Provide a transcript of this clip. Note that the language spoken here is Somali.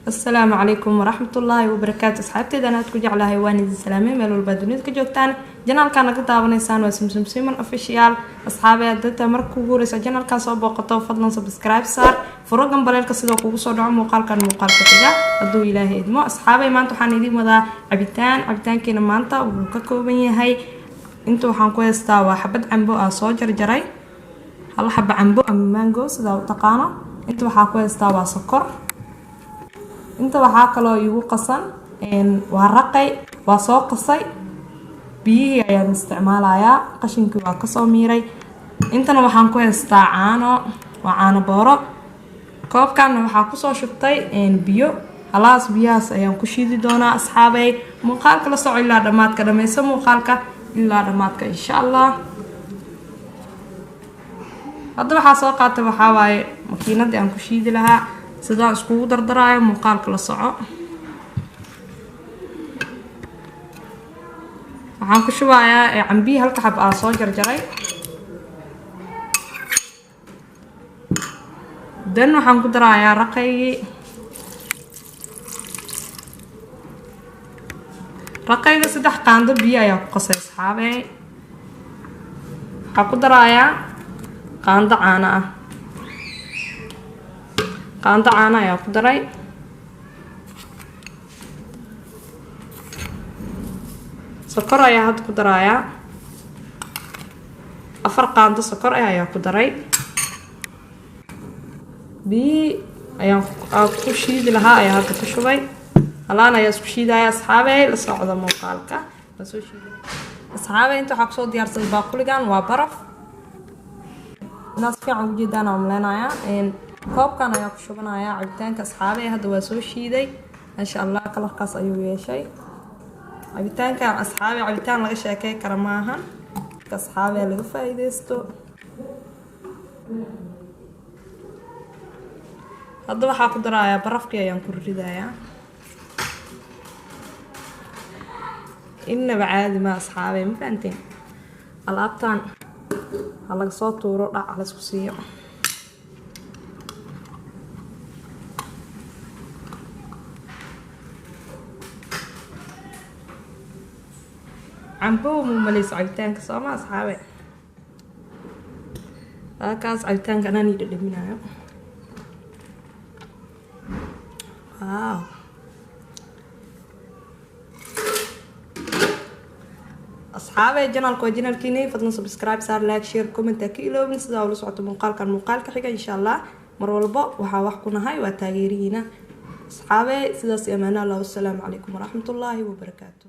Asalaamu calaykum waraxmatullaahi wabarakaatu. Asxaabteeda aad ku jeclahay, waan idin salaamay meel walba dunida ka joogtaan. Channelkaa naga daawanaysaan waa Sumsum Siman Official. Asxaabe, dadta marka kugu horeysa channelkan soo booqato, fadlan subscribe saar, furo gambaleelka sidoo kugu soo dhaco muuqaalkan muuqaalka xiga, hadduu Ilaahay idmo. Asxaabay, maanta waxaan idiin wadaa cabitaan. Cabitaankeena maanta wuxuu ka kooban yahay, inta waxaan ku haystaa waa xabad cambo aan soo jarjaray, hal xaba cambo ama mango sidaa u taqaano. Inta waxaa ku haystaa waa sokor. Inta waxaa kaloo iigu qasan waa raqay, waa soo qasay, biyihii ayaan isticmaalayaa, qashinkii waa kasoo miiray. Intana waxaan ku haystaa caano, waa caano booro. Koobkanna waxaa kusoo shubtay biyo, halaas biyahaas ayaan ku shiidi doonaa. Asxaabay, muuqaalka la soco ilaa dhammaadka, dhammayso muuqaalka ilaa dhammaadka, insha Allah. Hadda waxaa soo qaatay waxaa waaye makiinadii aan ku shiidi lahaa. Sidaan iskugu dardaraayo muuqaalka la soco. Waxaan ku shubayaa cambihii halka xab aa soo jarjaray. Dan waxaan ku darayaa raqaygii. Raqayga 3 qaando biyo ayaa ku qasay, asxaabey. Waxaa ku darayaa qaando caano ah, qaando caano ayaa ku daray. Sokor ayaa hadda ku darayaa, 4 qaando sokor ah ayaa ku daray. Biyihii ayaan ku shiidi lahaa ayaa hadda ku shubay, halaan ayaa isku shiidaya. Asxaabey, la socda muuqaalka, waa soo shiiday. Asxaabey, inta waxaa kusoo diyaarsaday baaquligan waa baraf, inaad si fiican ujeedaan aan maleynayaa. Koobkan ayaa ku shubanayaa cabitaanka. Asxaabey, hadda waa soo shiiday, maasha Allah, colorkaas ayuu yeeshay cabitaankan. Asxaabe, cabitaan laga sheekey kara maahan. Asxaabe, laga faa-iideysto. Hadda waxaa ku darayaa barafkii ayaan ku ridayaa. Inaba caadi ma, asxaabe, ma fahanteen? Alaabtan ha laga soo tuuro, dhac laysku siiyo. Cambo muu maleyso cabitaanka sooma, asxaabe? Kaas cabitaanka anaan ii dhadhaminayo. Wow! Asxaabe, channelka waa channelkiini. Fadlan subscribe saar, like, share, comment ha ka iloobin, sidaa ula socoto muuqaalkan muuqaalka xiga, insha Allah. Mar walbo waxaa wax ku nahay waa taageerihiina. Asxaabe, sidaas iyo amaana Allah. Wassalaamu calaykum waraxmatullaahi wabarakaatu.